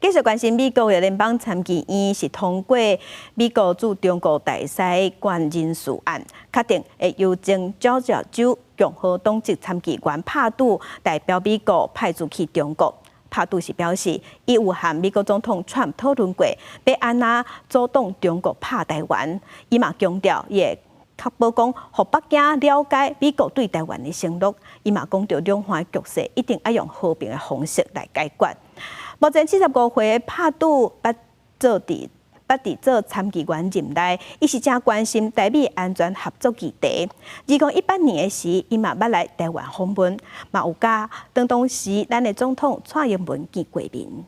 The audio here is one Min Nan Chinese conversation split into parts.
繼續關心美國的聯邦參議院是通過美國駐中國大使館人事案，確定會由前喬治亞州共和黨籍參議員帕杜代表美國派駐去中國。帕杜是表示，伊有和美國總統川普討論過，欲按怎阻擋中國拍台灣。伊嘛強調，伊會確保講，予北京了解美國對台灣的承諾。伊嘛講著兩岸局勢一定愛用和平的方式來解決。目前75歲帕杜捌佇做參議員任內，伊是誠關心台美安全合作議題。2018年的時，伊嘛捌來台灣訪問，嘛有佮當時咱的總統蔡英文見過面。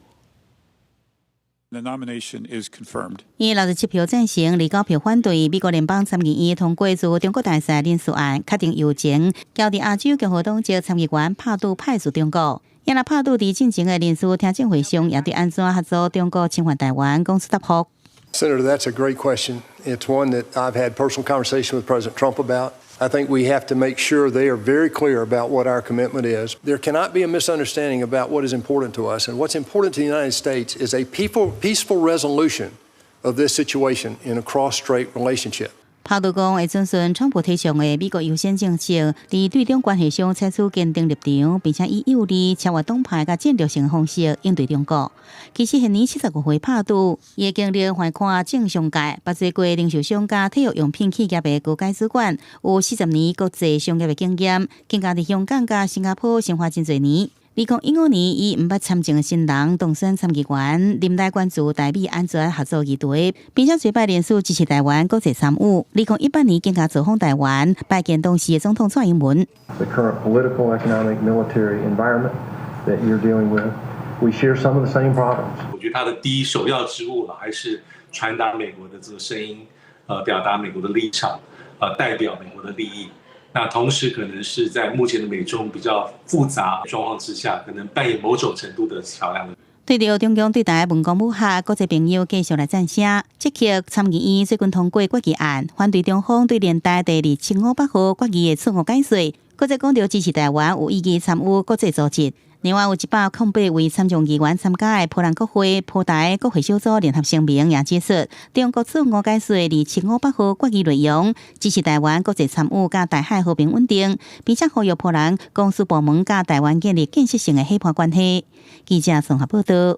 The nomination is confirmed. 以67票贊成，29票反對，美國聯邦參議院通過駐中國大使人事案，確定由前喬治亞州共和黨籍參議員帕杜派駐中國。也若帕杜佇進前的人事聽證會上，也對按怎協助中國侵犯台灣講出答覆。 Senator, that's a great question. It's one that I've had personal conversation with President Trump about. I think we have to make sure they are very clear about what our commitment is. There cannot be a misunderstanding about what is important to us. And what's important to the United States is a peaceful resolution of this situation in a cross-strait relationship. 帕杜講會遵循川普提倡的美國優先政策，佇對中關係上採取堅定立場，並且以有利、超越黨派佮戰略性方式應對中國。其實現年75歲帕杜，伊的經歷橫跨政商界，捌做過零售商佮體育用品企業的高階主管，有40年國際商業的經驗，更加佇香港佮新加坡生活真濟年。2015年，以毋捌參政的新人當選參議員，任內關注台美安全合作議題，並且濟擺連署支持台灣國際參與。2018年更加造訪台灣，拜見當時的總統蔡英文。 The current political, economic, military environment that you're dealing with, we share some of the same problems. 我覺得他的第一首要之務了，還是傳達美國的這個聲音，表達美國的立場，代表美國的利益。那同時可能是在目前的美中比較複雜狀況之下，可能扮演某種程度的橋梁。對著中共對台文攻武嚇，國際朋友繼續來贊聲。捷克參議院最近通過決議案，反對中方對聯大第2758號決議的錯誤解說，閣再講著支持台灣有意義參與國際組織。另外有108位參眾議員參加的波蘭國會、波台國會小組聯合聲明也指出，中國錯誤解說2758號決議內容，支持台灣國際參與佮台海和平穩定，並且呼籲波蘭公私部門佮台灣建立建設性的伙伴關係。記者綜合報道。